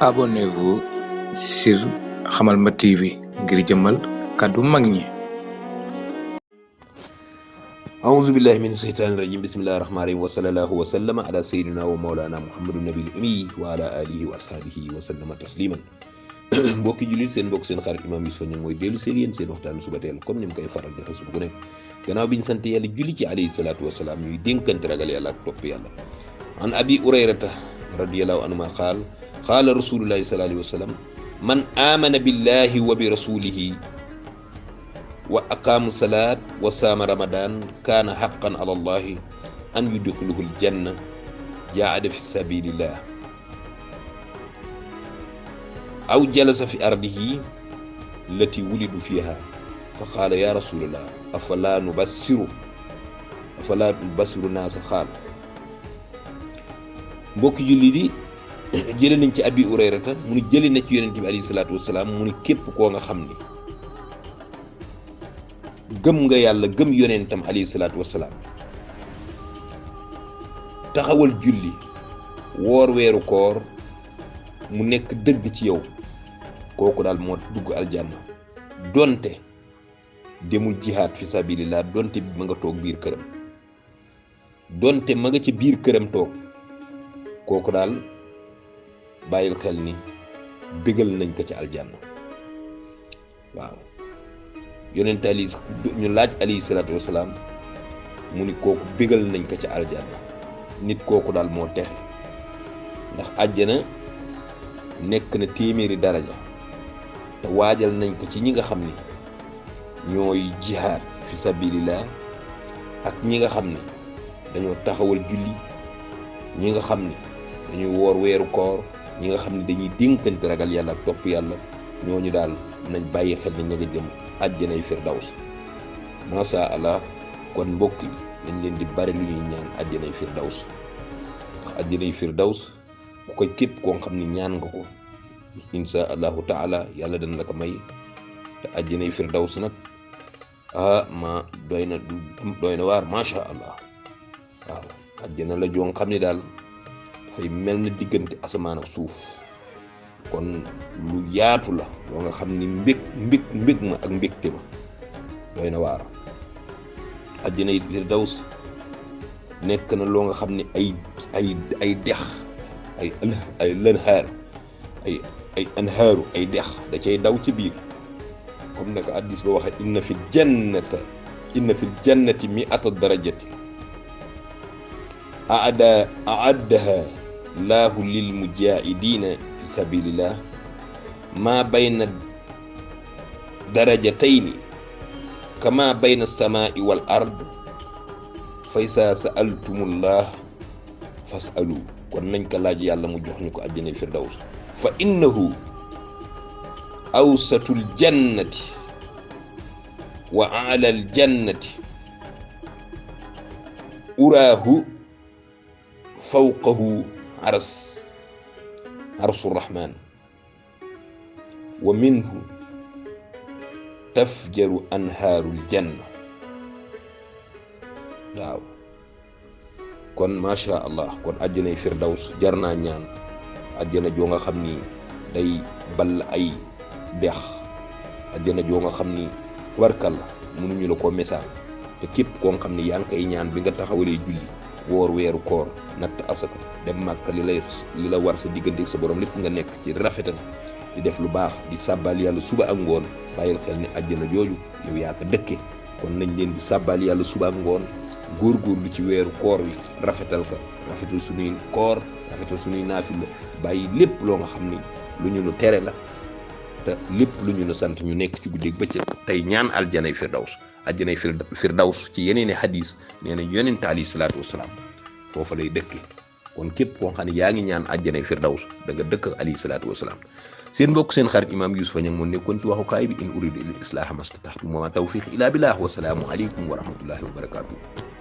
Abonnez-vous sur Hamalma TV ngir jëmmal kàddu mag ñi. أعوذ بالله من الشيطان الرجيم بسم الله الرحمن الرحيم وصلى الله وسلم على سيدنا ومولانا محمد النبي الأمي وعلى آله وأصحابه وسلم تسليما mbokki jullit seen mbokk seen xarit imam Youssoupha Niang mooy dellu seen yéen seen waxtaanu suba teel comme ni mu koy faral defee suba gu nekk gannaaw bi ñu sant yàlla julli ci alayhi salaatu wasalaam ñuy dénkante ragal yàlla ak topp yàlla an abi hurayrata radiyallahu anhu qaal qaala rasulullahi sallallahu alayhi wa sallam man amana billahi wa bi rasulihi wa aqaama salaat wa saama ramadan kaana haqqan ala allahi an yudxiluhu aljanna jaahada fi sabilillah aw jalasa fi ardihi lati wulidu fiha fa qaala ya rasulallah afala nubassiru naasa qaal mbokki julli di jële nañ ci abi hurayrata mu ni jële na ci yonente bi alayhi salaatu wasalaam mu ni képp koo nga xam ni gëm nga yàlla gëm yonentam alayhi salaatu wasalaam taxawal julli woor weeru koor mu nekk dëgg ci yow kooku daal moo dugg aljanna donte demul jihaad fi sabilillah donte ma nga toog biir këram donte ma nga ci biir këram toog kooku daal bàyyil xel ni bégal nañ ko ci aljanna waaw yonent ali ñu laaj alayhi salaatu wasalaam mu ni kooku bégal nañ ko ci aljanna nit kooku daal moo texe ndax àjjana nekk na téeméeri daraja te waajal nañ ko ci ñi nga xam ni ñooy jihaad fi sabilillah ak ñi nga xam ni dañoo taxawal julli ñi nga xam ni dañuy woor weeru koor ñi nga xam ni dañuy dénkante ragal yàlla ak topp yàlla ñooñu daal nañ bàyyi xel ne ña nga jëm àjjanay firdaws masha Allah kon mbokk yi nañ leen di bari lu ñuy ñaan àjjanay firdaws ndax àjjanay firdaws ku koy képp koo xam ni ñaan nga ko insha allahu taala yàlla dana la ko may te àjjanay firdaws nag doy na waar masha Allah waaw àjjana la joo xam ni daal dafay mel na diggante asamaan ak suuf kon lu yaatu la yoo nga xam ni mbég ma ak mbégte ma doy na waar àjjanay firdaws nekk na loo nga xam ni ay dex ay lanhaar ay anhaaru ay dex da cay daw ci biir comme naka hadiis ba waxe inna fi jannati mi'ata darajati a'addaha laahu lil mujahidina fi sabilillah ma bayna darajatayni kama bayna as-samaa'i wal ard fa iza sa'altumullah fas'alu kon nañ ko laaj yàlla mu jox ñu ko àjjana firdaws fa innahu awsatul jannati wa a'lal jannati uraahu fawqahu arsu rahman wa minhu tafjaru anhaarul janna waaw kon masha Allah kon àjjanay firdaws jar naa ñaan àjjana joo nga xam ni day ball ay dex àjjana joo nga xam ni warkal la mënuñu la ko misaal te képp koo xam ni yaa ngi koy ñaan bi nga taxawalee julli woor weeru koor natt asaka dem màkka li la war sa diggante sa borom lépp nga nekk ci rafetal di def lu baax di sàbbal yàlla suba ak ngoon bàyyil xel ni àjjana jooju yow yaa ko dëkke kon nañ leen di sàbbal yàlla suba ak ngoon góorgóorlu ci weeru koor wi rafetal ko rafetal suñuy koor rafetal suñuy naafila bàyyi lépp loo nga xam ni lu ñu nu tere la te lépp lu ñu nu sant ñu nekk ci guddeeg bëccëg tey ñaan aljanay firdaws ci yeneeni hadis nee na yonent alayhi salaatu wasalaam foofa lay dëkke kon képp koo xam ne yaa ngi ñaan aljanay firdaws da nga dëkk alayhi salaatu wasalaam seen mbokk seen xarit imam Youssoupha Niang moo nekkoon ci waxukaay bi in uridu illa al islaha mastata'tu wa ma tawfiqi illa billah wa salaamu aleykum wa rahmatullahi wa barakatuh